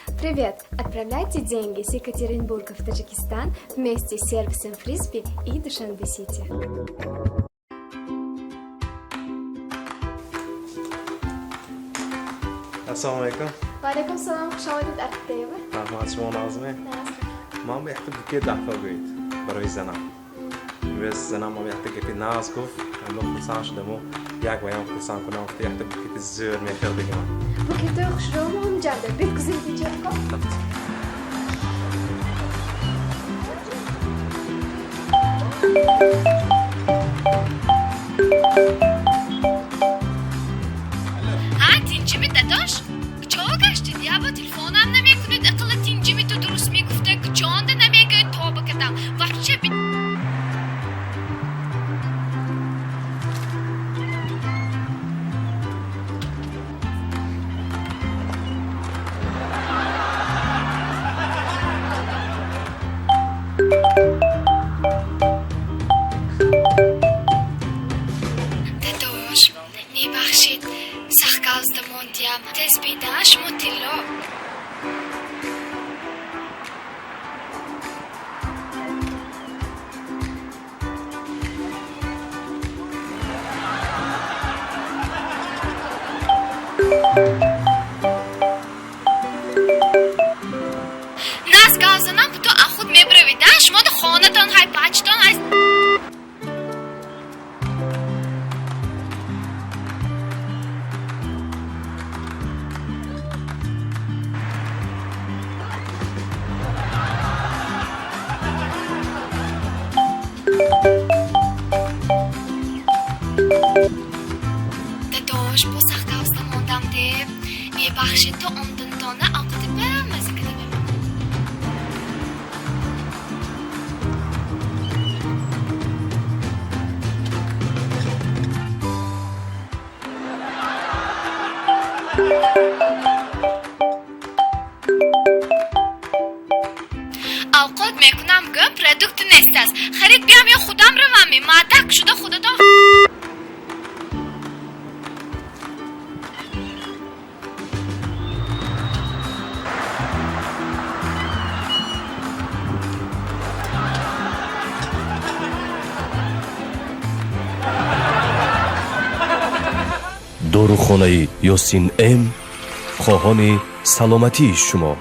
Привет! Отправляйте деньги с Екатеринбурга в Таджикистан вместе с сервисом Фрисби и Душанбе Сити. Ассалому алайкум. Ва алайкум салом, хуш омадед, Артеева. Раҳмат, шумо нағзме? Ман ба якта букет даъва гӯед барои занам. Имрӯз занам ман якта гапи нағз гуфт, ман хурсанд шудаму як ваям хурсанд кунам, гуфта якта букети зӯр мехел дигам. Букетои хушрӯмо ҳамҷанда. Бигузин тиҷорко. Ҳа, тинҷими, дадош? Куҷо гаштед? Яба телефонам намекунед, ақалла тинҷими ту дуруст мегуфта, куҷонда намегӯед, тоба кардам. Вообще дадош, мебахшед, сахт гавзда мондиям. Тез бида, шумо тилло. Нас гавзанам, ту ахуд мебравида, шумо да хонатон ҳай, бачатон ҳай. Дадош, бо сахт гавзда мондам де. Мебахшед, то ондинтона овқати бамаза када мемонам. Овқот мекунам, гӯ продукти нест аст. Харид биям ё худам равам? Мадак шуда худатон. Дорухонаи Ёсин М хоҳони саломатии шумо.